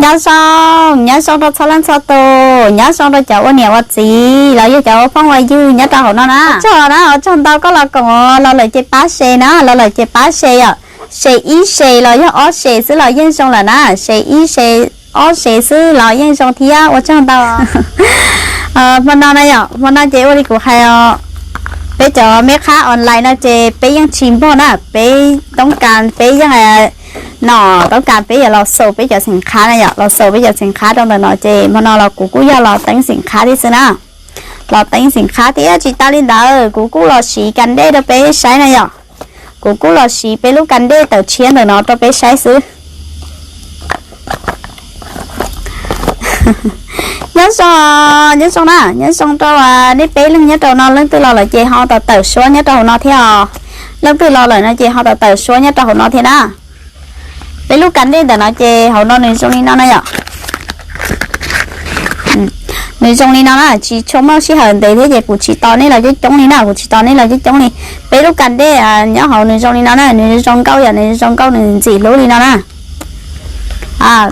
Nyob zoo, nyob zoo rau txhua leej txhua tus, nyob zoo rau cov ua niam ua txiv los yog cov ua phooj ua ywg nyob rau hauv no na. Ua tsaug na, ua tsaug ntau koj los koom los lawm ces pab share na, los lawm ces pab share yom. Share ib share los yog ob share xwb los yeej zoo lawm na, share ib share ob share xwb los yeej zoo thiab, ua tsaug ntau. Hmo no na yom, hmo no ces ua li kuv hais os, peb cov meb qhab online no ces peb yeej tsis npog na, peb toob kas peb yeej, no, toob kas peb yuav los xaus peb cov xeem qhab na yom, los xaus peb cov xeem qhab rau ntawm no ces hmo no los kuv kuj yog los teeb xeem qhab thiab xwb na. Los teeb xeem qhab thiab tsis tas li ntawd kuv kuj los siv kas dej rau peb saib na yom. Kuv kuj los siv peb lub kas dej tawm tshiab ntawm no rau peb saib xwb. Nyob zoo, nyob zoo na, nyob zoo rau nej peb leeg nyob rau no, leej twg los lawm ces ho tawm tawm suab nyob rau hauv no thiab os. Leej twg los lawm no ces ho tawm tawm suab nyob rau hauv no thiab na. Peb lub kas dej ntawm no ces hauv no nws zoo li no na yom. Nws zoo li no na, tsis tshua muaj sij hawm ntev thiab ces kuv tsis tos nej los coob coob li na, kuv tsis tos nej los coob coob li. Peb lub kas dej nyob hauv nws zoo li no na, nws zoo nkauj yom, nws zoo nkauj nws ntxim hlub li no na.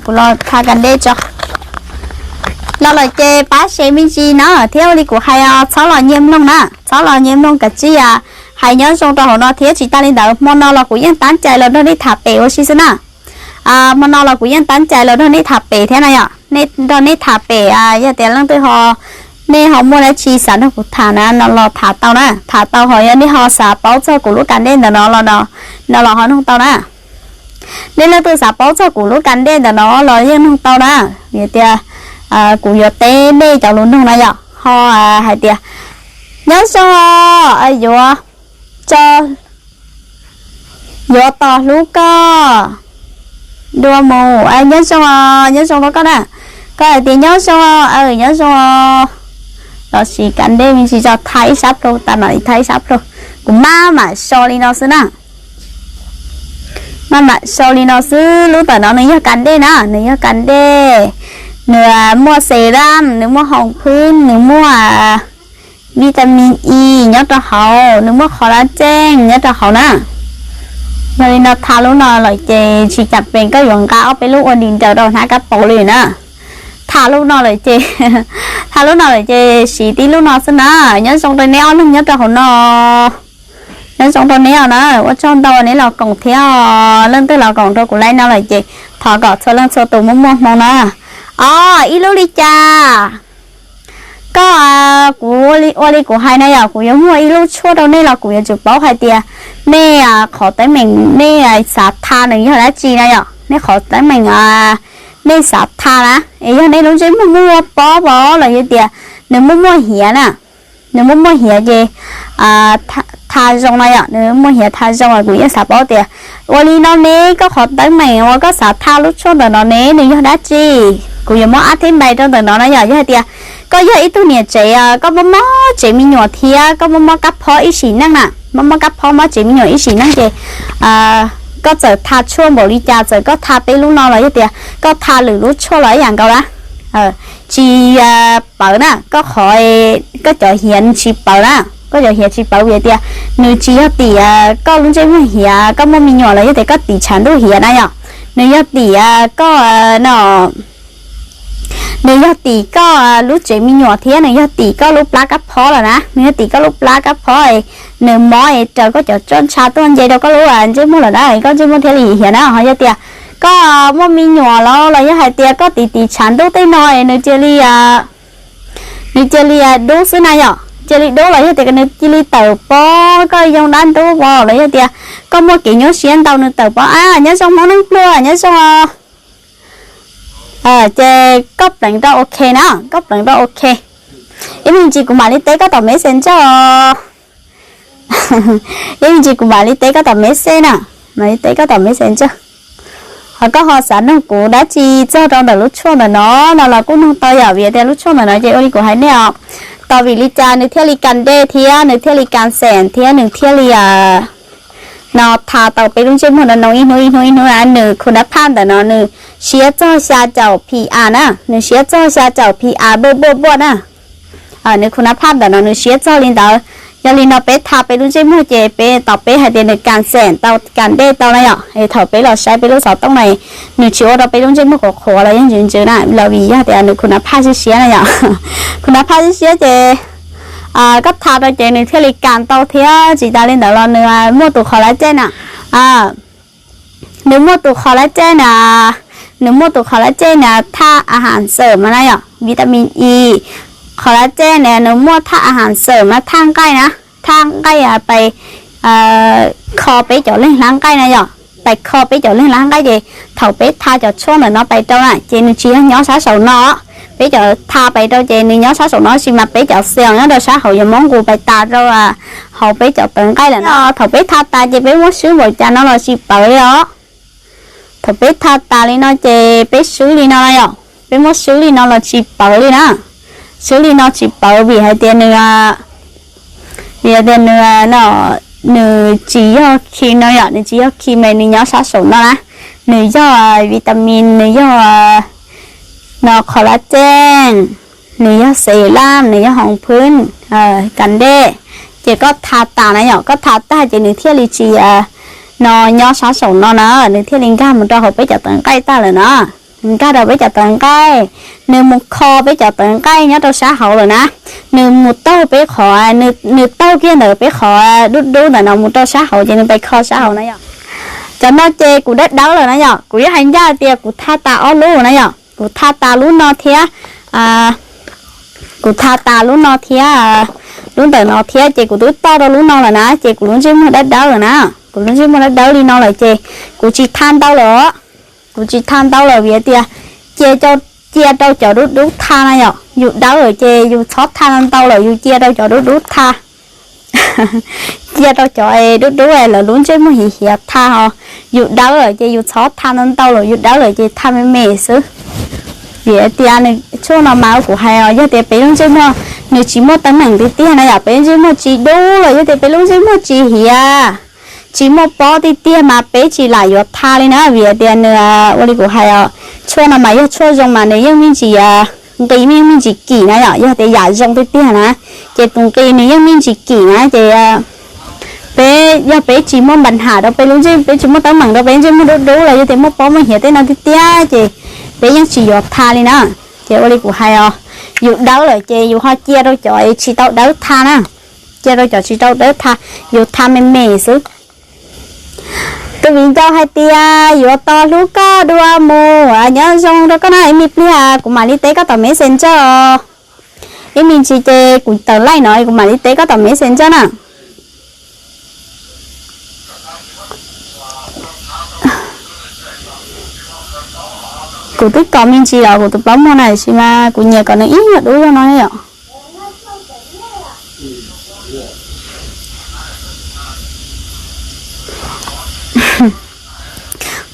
Kuv los tha kas dej tso. Los lawm ces pab share me ntsis na, thiab ua li kuv hais os, txhob los nyias mloog na, txhob los nyias mloog, kav tsij hais nyob zoo rau hauv no thiab tsis tas li ntawd hmo no los kuv yeej tab cai los nrog nej tham pem ua si xwb na. Hmo no los kuv yeej tab cai los nrog nej tham pem thiab na yom, nrog nej tham pem, yog tias leej twg ho, nej ho muaj dab tsi xav nrog kuv tham na no los tham tau na, tham tau ho yog nej ho xav paub txog kuv lub kas dej ntawm no los, no los ho nug tau na. Nej leej twg xav paub txog kuv lub kas dej ntawm no los yeej nug tau na. Vim tias kuv yuav teb nej cov lus nug na yom, ho hais tias nyob zoo, yuav tso, yuav tos hlub koj dua mus, nyob zoo, nyob zoo rau koj na. Koj hais tias nyob zoo, nyob zoo. Los sis kas dej me ntsis tso, tha ib sab plhu, tas mam li tha ib sab plhu. Kuv maj mam so li no xwb na. Maj mam so li no xwb, lub ntawm no nws yog kas dej na, nws yog kas dej, nws muaj serum, nws muaj hoos phwb, nws muaj vitamin E nyob rau hauv, nws muaj collagen nyob rau hauv na. Yog li no tha lub no lawm ces tsis cam pees koj yuav nqa ob peb lub ua nti nraws rau hnab kab paus li na. Tha lub no lawm ces, tha lub no lawm ces siv tib lub no xwb na. Nyob zoo rau neb ob leeg nyob rau hauv no. Nyob zoo rau neb os na, ua tsaug ntau neb los koom thiab os. Leej twg los koom rau kuv live no lawm ces thov kom txhua leej txhua tus muaj muaj hmoo na. Os, ib lub li cas? Koj, kuv ua li kuv hais na yom, kuv yuav muag ib lub tshuaj rau nej los kuv yuav tsum paub hais tias nej qhov teeb meem nej xav tha nws yog dab tsi na yom. Nej qhov teeb meem nej xav tha na, es yog nej lub ntsej muag muaj pob pov los yog tias nws muaj muaj hiav na, nws muaj muaj hiav ces tha zoo na yom, nws muaj hiav tha zoo es kuv yeej xav paub tias ua li no ne, koj qhov teeb meem uas koj xav tha lub tshuaj ntawm no ne nws yog dab tsi. Kuv yuav muab ab thib npais rau ntawm no na yom. Yog hais tias koj yog ib tug niam tsev, koj mob mob tsev me nyuam thiab koj mob mob kab phob ib sim neej na, mob mob kab phob mob tsev me nyuam ib sim neej ces koj txawm tha tshuaj npaum li cas, txawm koj tha peb lub no los yog tias koj tha lwm lub tshuaj los ib yam nkaus na, tsis pawv na, koj qhov, koj cov hiav tsis pawv na, koj cov hiav tsis pawv vim tias nws tsis yog tim koj lub ntsej muag hiav, koj muaj me nyuam los yog tias koj tim tshav ntuj hiav na yom. Nws yog tim koj, no, nws yog tim koj lub tsev me nyuam thiab nws yog tim koj lub plab kab phob lawm na, nws yog tim koj lub plab kab phob, nws mob es raws koj cov tshuaj ntsha tuaj nce rau koj lub ntsej muag lawm na, koj ntsej muag thiaj li hiav na. Ho yog tias koj muaj me nyuam los los yog hais tias koj tim tim tshav ntuj tej no es nws cia li, nws cia li dub xwb na yom, cia li dub los yog tias nws cia li tawm pob, koj yoo dab ntub pov los yog tias koj muaj kev nyuaj siab ntau nws tawm pob. A, nyob zoo Hmoob Neej Pluag, nyob zoo. Ces koj pleev rau ok na, koj pleev rau ok. Ib me ntsis kuv mam li teb koj tom Messenger os. Ib me ntsis kuv mam li teb koj tom message na, mam li teb koj tom Messenger. Ho koj ho xav nug kuv dab tsi txog rau ntawm lub tshuaj ntawm no no los kuj nug tau yom, vim tias lub tshuaj ntawm no ces ua li kuv hais nej os, tos vim li cas nws thiaj li kas dej thiab nws thiaj li kas xeem thiab nws thiaj li no tha tau peb lub ntsej muag no no ib hnub ib hnub ib hnub na. Nws khu nab phaj ntawm no nws siab txog xya caum P A na, nws siab txog xya caum P A npuaj npuaj npuaj na. Nws khu nab phaj ntawm no nws siab txog li ntawd. Yog li no peb tha peb lub ntsej muag ces peb tos peb hais tias nws kam xeem tau kam dej tau na yom. Es thaum peb los saib peb lub xov tooj na, nws tsis ua rau peb lub ntsej muag qhuav qhuav los yog ntsws ntsws na, los vim yog tias nws khuv na phaj siab siab na yom. Khuv na phaj siab siab ces koj tha rau ces nws thiaj li kam tau thiab. Tsis tas li ntawd los nws muaj tus qhov lav caj na, nws muaj tus qhov lav caj na, nws muaj tus qhov lav caj na, thaj a has xawm mas na yom, vitamin E. Qhov lav caj na nws muaj thaj a has xawm mas thaj nqaij na, thaj nqaij pais kho peb cov leeg hlav nqaij na yom, pais kho peb cov leeg hlav nqaij ces thaum peb tha cov tshuaj ntawm no pais rau na ces nws tsis yog nyob sab saum no, peb cov tha pais rau ces nws nyob sab saum no sis mas peb cov xees nyob rau sab hauv yuav muab nqus pais tas rau hauv peb cov tawv nqaij lawm no. Thaum peb tha tas ces peb muab swb npaum cas no los tsis pawv li os. Thaum peb tha tas li no ces peb swb li no na yom, peb muab swb li no los tsis pawv li na. Swb li no tsis pawv vim hais tias nws, vim hais tias nws no, nws tsis yog khi no yom, nws tsis yog khi mas nws nyob sab saum no na. Nws yog vitamin, nws yog no qhov lav caj, nws yog xeem laj, nws yog hoov phwb, kas dej. Ces koj tha tas na yom, koj tha tag ces nws thiaj li tsis no nyob sab saum no na, nws thiaj li nkag mus rau hauv peb cov tawv nqaij tag lawm na. Nkag rau peb cov tawv nqaij, nws mus kho peb cov tawv nqaij nyob rau sab hauv lawm na. Nws mus taug peb qhov, nws taug kiag ntawm peb qhov dub dub ntawm no mus rau sab hauv ces nws pais kho sab hauv na yom. Cov no ces kuv dawb dawb lawm na yom, kuv yeej hais ncaj tias kuv tha tas ob lub na yom, kuv tha tas lub no thiab, kuv tha tas lub no thiab, lub ntawm no thiab ces kuv twb toj rau lub no lawm na ces kuv lub ntsej muag dawb dawb lawm na. Kuv lub ntsej muag dawb dawb li no lawm ces kuv tsis tha ntau lawm os. Kuv tsis tha ntau lawm vim tias cia, cia rau cov dub dub tha na yom, yus dawb lawm ces yus txhob tha ntau lawm, yus cia rau cov dub dub tha. Cia rau cov dub dub lawv lub ntsej muag hiav hiav tha os. Yus dawb lawm ces yus txhob tha ntau ntau lawm, yus dawb lawm ces tha me me xwb. Vim tias tshuaj no mas kuv hais os, yog tias peb lub ntsej muag nws tsis muaj teeb meem tiag tiag na yom, peb lub ntsej muag tsis dub los yog tias peb lub ntsej muag tsis hiav, tsis muaj pob tiag tiag mas peb tsis lam yuav tha li na, vim tias nws, ua li kuv hais os, tshuaj no mas yog tshuaj zoo mas nws yeej me ntsis nqi, yeej me ntsis kim na yom, yog tias yam zoo tiag tiag na, ces tus nqi nws yeej me ntsis kim na ces peb, yog peb tsis muaj npa nham rau peb lub ntsej, peb tsis muaj teeb meem rau peb ntsej muag dub dub los yog tias muaj pob muaj hiav tej no tiag tiag ces peb yeej tsis yuav tha li na. Ces ua li kuv hais os, yus dawb lawm ces yus ho cia rau cov tsis tau dawb tha na, cia rau cov tsis tau dawb tha, yus tha me me xwb. Tus viv ncaus hais tias yuav tos hlub koj dua mus, nyob zoo rau koj na, ib me pliag kuv mam li teb koj tom Messenger os. Ib me ntsis ces kuv tawm laij no kuv mam li teb koj tom Messenger na. Kuv twb kos me ntsis los kuv tus plaub muag na, tiam sis mas kuv nyiam kom nws ib nyuag dub zog no yom.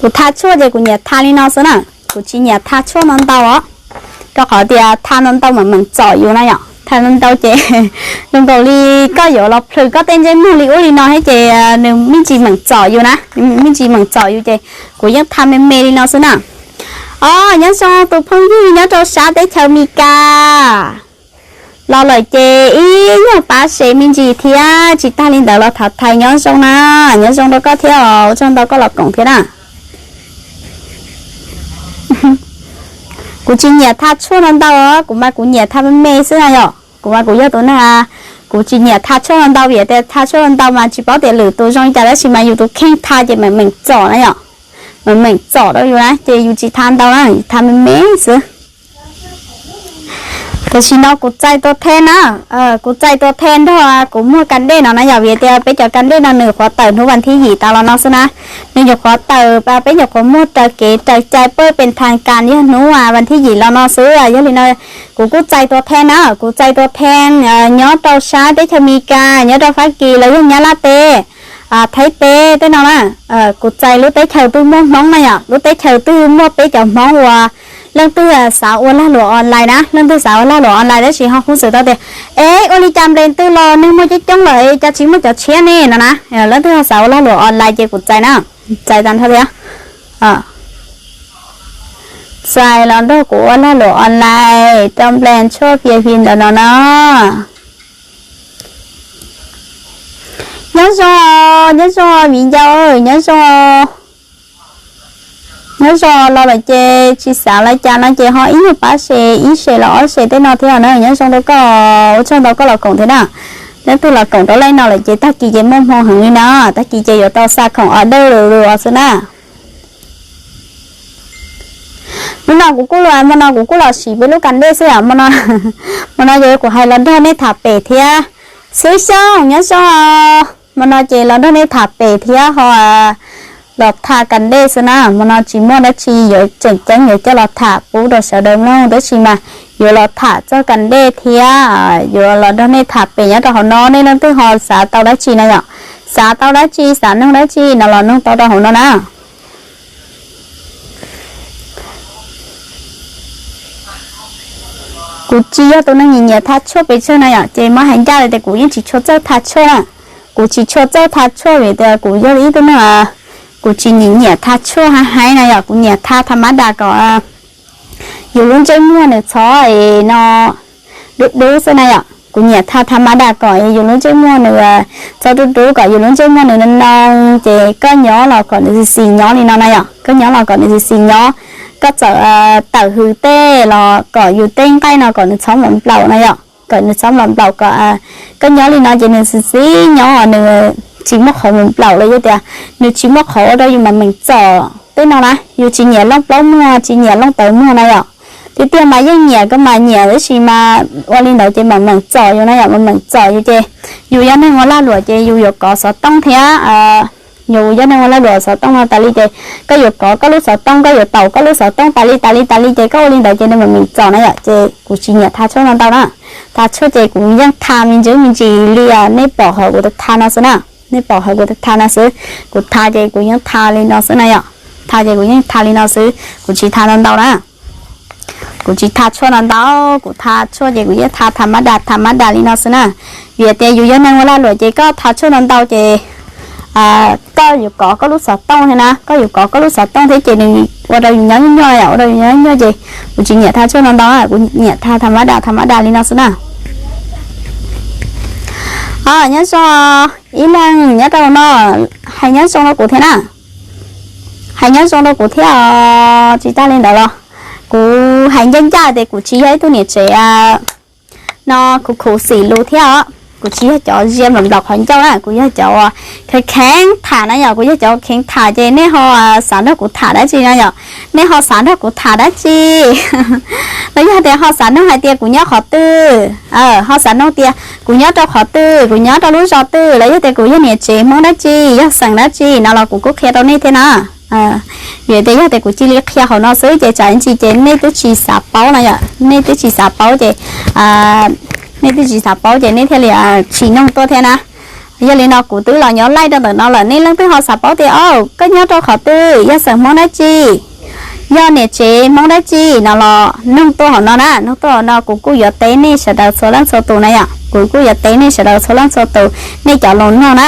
Kuv tha tshuaj ces kuv nyiam tha li no xwb na, kuv tsis nyiam tha tshuaj ntau ntau os, rau qhov tias tha ntau ntau mas meem txom yus na yom, tha ntau ntau ces zoo nkaus li koj yuav los plhws koj tej ntsej muag li ub li no thiab ces nws me ntsis meem txom yus na, me ntsis meem txom yus ces kuv yeej tha me me li no xwb na. Os, nyob zoo tus phooj ywg nyob rau sab teb chaws Amelikas los lawm ces ib nyuag pab share me ntsis thiab, tsis tag li ntawd los thov thaiv nyob zoo na, nyob zoo rau koj thiab os, ua tsaug ntau koj los koom thiab na. Kuv tsis nyiam tha tshuaj ntau ntau os, kuv mas kuv nyiam tha me me xwb na yom. Kuv mas kuv yog tus neeg, kuv tsis nyiam tha tshuaj ntau ntau vim tias tha tshuaj ntau ntau mas tsis paub tias lwm tus zoo li cas tab sis mas yus tus kheej tha ces meem meem txom na yom. Meem meem txom rau yus na ces yus tsis tha ntau na, yus tha me me xwb. Tam sim no kuv txais tua thej na, kuv txais tua thej nrog kuv muag kas dej no na yom, vim tias peb cov kas dej no nws qhuav tawm hnub vas thib yim tas los no xwb na. Nws nyuam qhuav tawm, peb nyuam qhuav muag raws kev raws cai pab pes thas kas yog hnub vas thib yim los no xwb. Yog li no kuv kuj txais tua thej na, kuv txais tua thej nyob rau sab teb chaws Amelikas, nyob rau Fab Kis los yog Nyab Laj teb, Thaib teb tej no na. Kuv txais lub teb chaws twg muaj Hmoob na yom, lub teb chaws twg muaj peb cov Hmoob uas leej twg xav ua lag luam online na, leej twg xav ua lag luam online tab sis ho hub xwm tau tias, es ua li cas nples twg los neeg muaj coob coob lawm cas tsis muaj cov tshiab ne no na. Leej twg ho xav ua lag luam online ces kuv txais na, txais tag nrho thiab. Txais los nrog kuv ua lag luam online rau nples tshuaj pias his ntawm no no. Nyob zoo, nyob zoo viv ncaus, nyob zoo. Nyob zoo los lawm ces tsis xav li cas no ces ho ib nyuag pab share, ib share los ob share tej no thiab na. Nyob zoo rau koj, ua tsaug ntau koj los koom thiab na. Leej twg los koom rau leej no lawm ces tag kis ces muaj hmoo heev li na, tag kis ces yuav tau xa khoom order lus lus xwb na. Hnub no kuv kuj los, hmo no kuv kuj los siv peb lub kas dej xwb os. Hmo no ces kuv hais los nrog nej tham pem thiab. Xwb Xyooj, nyob zoo. Hmo no ces los nrog nej tham pem thiab ho los tham kas dej xwb na. Hmo no tsis muaj dab tsi yuav tseem ceeb yuav coj los tham pub rau sawv daws mloog tab sis mas yuav los tham txog kas dej thiab yuav los nrog nej tham pem nyob rau hauv no. Nej leej twg ho xav tau dab tsi na yom, xav tau dab tsi, xav nug dab tsi no los nug tau rau hauv no na. Kuv tsis yog tus neeg nyiam nyiam tha tshuaj pes tsawg na yom, ces muab hais ncaj li tias kuv yeej tsis tshua txawj tha tshuaj na. Kuv tsis tshua txawj tha tshuaj vim tias kuv yog ib tug neeg, kuv tsis nyiam nyiam tha tshuaj hab haib na yom, kuv nyiam tha tha mab das kom yus lub ntsej muag nws txhob no dub dub xwb na yom. Kuv nyiam tha tha mab das kom yus lub ntsej muag nws txhob dub dub, kom yus lub ntsej muag nws no no, ces koj nyob los kom nws xis xis nyob li no na yom, koj nyob los kom nws xis xis nyob. Koj txawm tawm hws tej los kom yus tej nqaij no kom nws txhob nplaum nplaum na yom, kom nws txhob nplaum nplaum, kom koj nyob li no ces nws xis xis nyob, nws tsis muaj qhov nplaum nplaum los yog tias nws tsis muaj qhov ua rau yus mas meem txom tej no na. Yus tsis nyiam looj plaub muag, tsis nyiam looj tawv muag na yom. Tiag tiag mas yeej nyiam, koj mas nyiam tab sis mas ua li ntawd ces mam meem txom yus na yom, mam meem txom yus ces yus yog neeg ua lag luam ces yus yuav kov xov tooj thiab. Yus yog neeg ua lag luam xov tooj no tas li ces koj yuav kov koj lub xov tooj, koj yuav taus koj lub xov tooj tas li tas li tas li ces koj ua li ntawd ces nws mam meem txom na yom. Ces kuv tsis nyiam tha tshuaj no ntau na. Tha tshuaj ces kuv yeej tha me ntsis me ntsis li nej pom hauv kuv tha no xwb na. Nej pom hauv kuv tha no xwb. Kuv tha ces kuv yeej tha li no xwb na yom. Tha ces kuv yeej tha li no xwb, kuv tsis tha ntau ntau na. Kuv tsis tha tshuaj no ntau, kuv tha tshuaj ces kuv yeej tha tha mab das, tha mab das li no xwb na. Vim tias yus yog neeg ua lag luam ces koj tha tshuaj no ntau ces koj yuav kov koj lub xov tooj thiab na, koj yuav kov koj lub xov tooj thiab ces nws ua rau yus nyob nyuaj nyuaj, ua rau yus nyob nyuaj nyuaj ces kuv tsis nyiam tha tshuaj no ntau, kuv nyiam tha tha mab das, tha mab das li no xwb na. Nyob zoo, ib leeg nyob rau no, hais nyob zoo rau kuv thiab na. Hais nyob zoo rau kuv thiab os. Tsis tag li ntawd los kuv hais ncaj ncaj tias kuv tsis yog ib tug niam tsev no khuv khuv xim lus thiab os. Kuv tsis yog cov zia nplaum nplaum qhov ncauj na, kuv yog cov uas kheev kheev tham na yom, kuv yog cov kheev tham ces nej ho xav nrog kuv tham dab tsi no yom? Nej ho xav nrog kuv tham dab tsi? Los yog tias ho xav nug hais tias kuv nyob qhov twg, ho xav nug tias kuv nyob rau qhov twg, kuv nyob rau lub zos twg, los yog tias kuv yog niam tsev Hmoob dab tsi, yog xeem dab tsi no los kuv kuj qhia rau nej thiab na. Vim tias yog tias kuv cia li qhia hauv no xwb ces tsam ib ntsis ces nej twb tsis xav paub no yom, nej twb tsis xav paub ces, nej twb tsis xav paub ces nej thiaj li tsis nug tuaj thiab na. Yog li no kuv twb los nyob laij rau ntawm no lawm, nej leej twg ho xav paub tias o koj nyob rau qhov twg, yog xeem Hmoob dab tsi, yog niam tsev Hmoob dab tsi no los nug tuaj hauv no na, nug tuaj hauv no kuv kuj yuav teb nej sawv daws txhua leej txhua tus na yom, kuv kuj yuav teb nej sawv daws txhua leej txhua tus, nej cov lus nug na,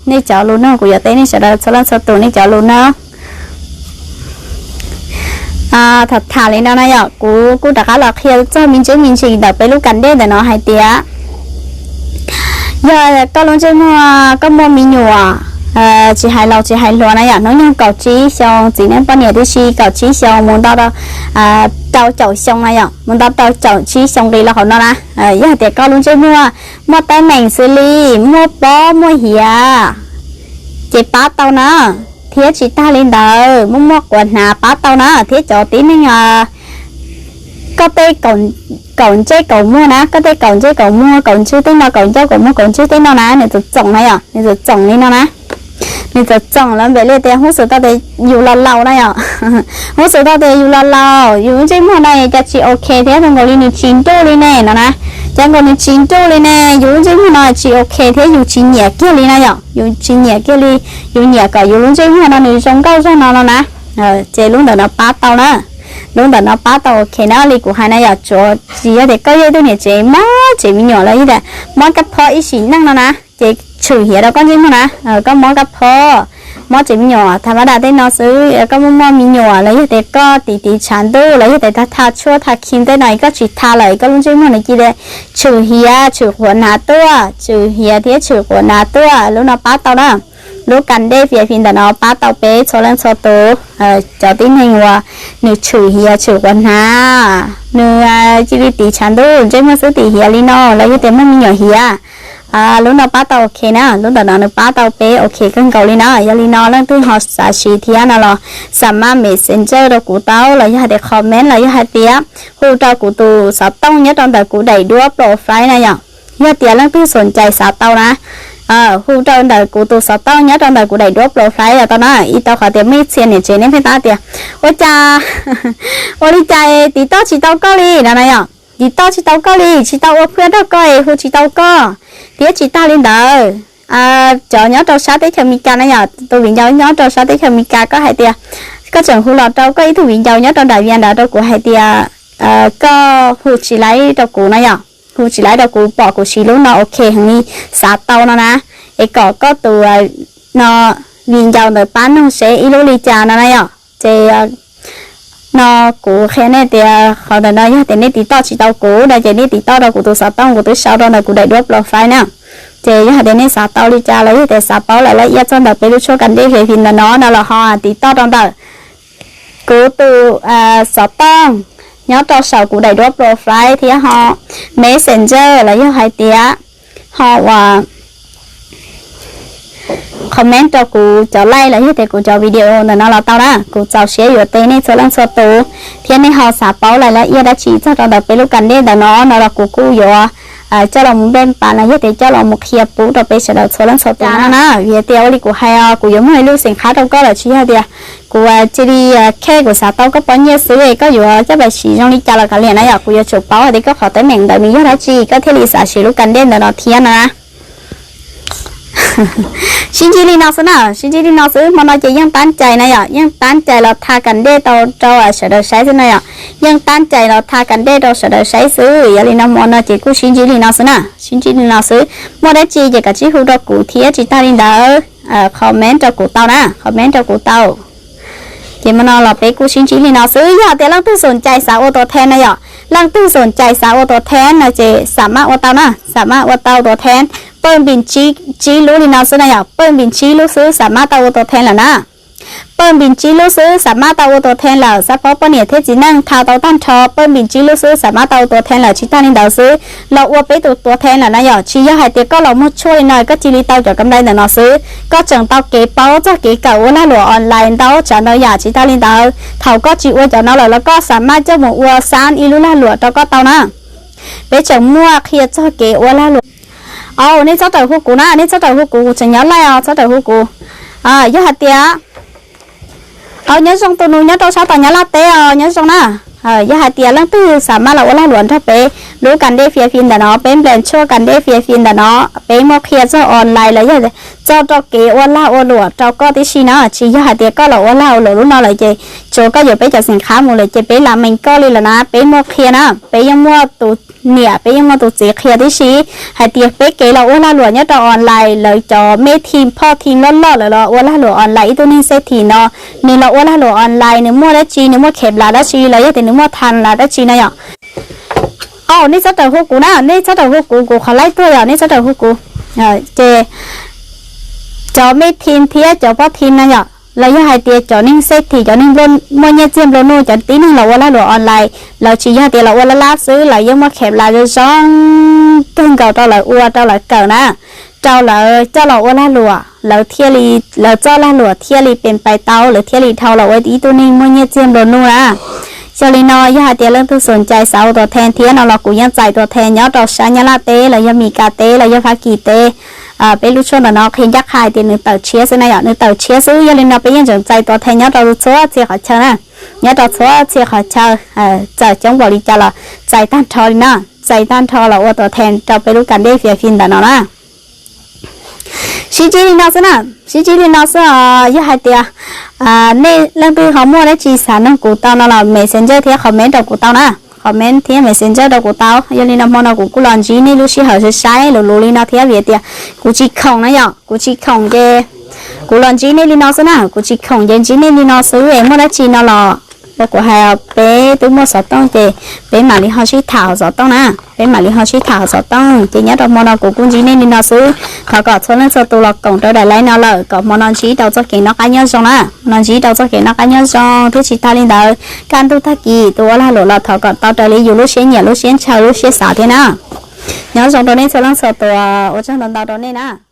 nej cov lus nug kuv yuav teb nej sawv daws txhua leej txhua tus nej cov lus nug. Tham tham li no na yom, kuv kuj rov qab los qhia txog me ntsis me ntsis ntawm peb lub kas dej ntawm no hais tias yog koj lub ntsej muag koj muaj me nyuam tsis hais laus tsis hais hluas na yom, hnub nyoog kaum tsib xyoo, txiv neej poj niam tib si kaum tsib xyoo mus nto rau caum xyoo na yom, mus nto rau caum tsib xyoo nqis los hauv no na, yog hais tias koj lub ntsej muag muaj teeb meem xws li muaj pob muaj hiav ces pab tau na, thiab tsis tag li ntawd muaj muaj quav hnav pab tau na, thiab cov tib neeg koj tej kaum ntsej kaum muag na, koj tej kaum ntsej kaum muag, kaum ntswg tej no, kaum ncauj kaum muag kaum ntswg tej no na, nws txawm txoom na yom, nws txawm txoom li no na. Nws txawm txoom lawm npaum li tias hub xwm tau tias yus los laus na yom, hub xwm tau tias yus los laus, yus lub ntsej muag no cas tsis ok thiab, zoo nkaus li nws tsis nruj li ne no na, cas nkaus nws tsis nruj li ne, yus lub ntsej muag no tsis ok thiab yus tsis nyiam kiag li na yom, yus tsis nyiam kiag li, yus nyiam kom yus lub ntsej muag no nws zoo nkauj zog no no na. Ces lub ntawm no pab tau na, lub ntawm no pab tau ok na, li kuv hais na yom, tsuav tsis yog tias koj yog ib tug niam tsev mob tsev me nyuam los yog tias mob kab phob ib sim neej no na, ces tshwm hiav rau koj ntsej muag na, koj mob kab phob, Mob tsev me nyuam tham ma da tej no xwb, koj muaj muaj me nyuam los yog tias koj tiv tiv tshav ntuj los yog tias tha tha tshuaj tha kheem tej no es koj tsis tha lawm es koj lub ntsej muag nws cia li tshwm hiav tshwm quav hnav tuaj, tshwm hiav thiab tshwm quav hnav tuaj, lub no pab tau na. Lub kas dej fiav fim ntawm no pab tau peb txhua leej txhua tus. Cov tib neeg uas nws tshwm hiav tshwm quav hnav, nws cia li tiv tshav ntuj ntsej muag xwb tiv hiav li no los yog tias muaj me nyuam hiav, lub no pab tau ok na, lub ntawm no nws pab tau peb ok kawg nkaus li na. Yog li no leej twg ho xav siv thiab no los xam maj messenger rau kuv tau los yog hais tias comment los yog hais tias hu rau kuv tus xov tooj nyob rau ntawm kuv daim duab profile na yom. Yog tias leej twg xoom cais xav tau na, hu rau ntawm kuv tus xov tooj nyob rau ntawm kuv daim duab profile los tau na. Ib tau qhov tias muaj ib txhia niam tsev nej pheej tab tias ua cas, ua li cas tiv toj tsis tau koj li no na yom. Tiv toj tsis tau koj li, tsis tau ua phwaj nrog koj es hu tsis tau koj. Thiab tsis tag li ntawd, cov nyob rau sab teb chaws Amelikas na yom, tus viv ncaus nyob rau sab teb chaws Amelikas koj hais tias koj tseem hu los rau koj ib tug viv ncaus nyob rau nram Vias ntawd rau kuv hais tias koj hu tsis laib rau kuv no yom, hu tsis laib rau kuv pom kuv siv lub no ok heev li, xav tau no na, es kom koj tus no viv ncaus ntawd pab noog seb ib lub li cas no na yom. Ces no kuv qhia nej tias qhov ntawm no yog tias nej tiv toj tsis tau kuv no ces nej tiv toj rau kuv tus xov tooj kuv twb sau rau ntawm kuv daim duab profile na. Ces yog hais tias nej xav tau li cas los yog tias xav paub lawm laj iab txog ntawm peb lub tshuaj kas dej fiav fim ntawm no no los ho tiv toj rau ntawm kuv tus xov tooj nyob rau saum kuv daim duab profile thiab ho messenger los yog hais tias ho uas comment rau kuv cov live los yog tias kuv cov video ntawm no los tau na. Kuv txaus siab yuav teb nej txhua leej txhua tus, thiab nej ho xav paub lawm laj iab dab tsi txog rau ntawm peb lub kas dej ntawm no no los kuv kuj yuav coj los mus npaj pas los yog tias coj los mus qhia pub rau peb sawv daws txhua leej txhua tus no na. Vim tias ua li kuv hais os, kuv yuav muaj ib lub xeem qhab rau koj lawm tsis yog tias kuv cia li khe kuv xav tau koj pob nyiaj xwb es koj yuav coj pais siv zoo li cas los kav liam na yom. Kuv yuav tsum paub hais tias koj qhov teeb meem ntawd nws yog dab tsi koj thiaj li xav siv lub kas dej ntawm no thiab na. Sib ntsib li no xwb na, sib ntsib li no xwb. Hmo no ces yeej tab cai na yom, yeej tab cai los tha kas dej tau rau sawv daws saib xwb na yom. Yeej tab cai los tha kas dej rau sawv daws saib xwb. Yog li no hmo no ces kuj sib ntsib li no xwb na, sib ntsib li no xwb. Muaj dab tsi ces kav tsij hu rau kuv thiab tsis tag li ntawd comment rau kuv tau na, comment rau kuv tau. Ces hmo no los peb kuj sib ntsib li no xwb. Yog tias leej twg xoom cai xav ua tuam theej na yom, leej twg xoom cai xav ua tuam theej no ces xam maj ua tau na, xam maj ua tau tuam theej. Pawj npis tsib lub li no xwb na yom, pawj npis tsib lub xwb xam maj tau ua tuam theej lawm na. Pawj npis tsib lub xwb xam maj tau ua tuam theej lawm, xab phob poj niam thiab txiv neej tha tau tag nrho, pawj npis tsib lub xwb xam maj tau ua tuam theej lawm. Tsis tag li ntawd xwb, los ua peb tus tuam theej lawm na yom. Tsis yog hais tias koj los muag tshuaj li no koj cia li tau cov kam dai ntawm no xwb, koj tseem tau kev paub txog kev kawm ua lag luam online ntau tsav ntau yam. Tsis tag li ntawd, thaum koj tsis ua cov no lawm los koj xam maj coj mus ua xab ib lub lag luam rau koj tau na. Peb tseem muaj qhia txog kev ua lag luam. Au, nej txhob rawm hu kuv na, nej txhob rawm hu kuv, kuv tseem nyob laij os, txhob rawm hu kuv. Yog hais tias, au, nyob zoo tus nus nyob rau sab tom Nyab Laj teb os, nyob zoo na. Yog hais tias leej twg xam maj los ua lag luam nrog peb lub kas dej fiav fim ntawm no, peb nplees tshuaj kas dej fiav fim ntawm no, peb muaj qhia txog online los yog txog rau kev ua lag ua luam rau koj tib si na. Tsis yog hais tias koj los ua lag ua luam lub no lawm ces tsuav koj yuav peb cov xeem qhab mus lawm ces peb lam mees koj li lawm na. Peb muaj qhia na, peb yeej muaj tus niam, peb yeej muaj tus txiv qhia tib si hais tias peb kev los ua lag luam nyob rau online, lawv cov me thim phoj thim loj loj lawv los ua lag luam online. Ib tug neeg xej thim no nws los ua lag luam online, nws muaj dab tsi, nws muaj khem las dab tsi los yog tias nws muaj tham las dab tsi no yom. Au, nej txhob rawm hu kuv na, nej txhob rawm hu kuv, kuv qhov laij tuag yom, nej txhob rawm hu kuv. Ces cov me thim thiab cov phoj thim no yom, los yog hais tias cov neeg xej thim, cov neeg muaj nyiaj txiag nplua nuj, cov tib neeg los ua lag luam online, lawv tsis yog tias los ua laj laj xwb, lawv yeej muaj khem las zoo zoo kawg nkaus rau lawv ua, rau lawv kawm na, rau lawv coj los ua lag luam, lawv thiaj li, lawv txoj lag luam thiaj li pes pais tau, lawv thiaj li dhau los ua ib tug neeg muaj nyiaj txiag nplua nuj na. Yog li no yog hais tias leej twg xoom cai xav ua tuam theej thiab no los kuv yeej txais tuam theej nyob rau sab Nyab Laj teb los yog Mis Kas teb los yog Fab Kis teb. Peb lub tshuaj ntawm no qhia ncaj qha hais tias nws tawm tshiab xwb na yom, nws tawm tshiab xwb. Yog li no peb yeej tseem txais tuam theej nyob rau txhua txhia qhov chaw na, nyob rau txhua txhia qhov chaw, txawm coob npaum li cas los txais tag nrho li na, txais tag nrho los ua tuam theej rau peb lub kas dej fiav fim ntawm no na. Sib ntsib li no xwb na, sib ntsib li no xwb os. Yog hais tias nej leej twg ho muaj dab tsi xav noog kuv tau no los messenger thiab comment rau kuv tau na, comment thiab messenger rau kuv tau. Yog li no hmo no kuv kuj los ntsib nej lub sij hawm sai sai luv luv li no thiab vim tias kuv tsis khoom na yom, kuv tsis khoom ces Kuv los ntsib nej li no xwb na, kuv tsis khoom ces ntsib nej li no xwb es muaj dab tsi no los, kuv hais peb twb muaj xov tooj ces peb mam li ho sib tham hauv xov tooj na. Peb mam li ho sib tham hauv xov tooj ces nyob rau hmo no kuv kuj ntsib nej li no xwb. Thov kom txhua leej txhua tus los koom rau daim live no lawm kom hmo no ntsib tau txoj kev noj qab nyob zoo na. Hmo no ntsib tau txoj kev noj qab nyob zoo thiab tsis tag li ntawd, kaj ntug tag kis tus ua lag luam los thov kom tau raws li yus lub siab nyiam lub siab ntshaw lub siab xav thiab na. Nyob zoo rau nej txhua leej txhua tus, ua tsaug ntau ntau rau nej na.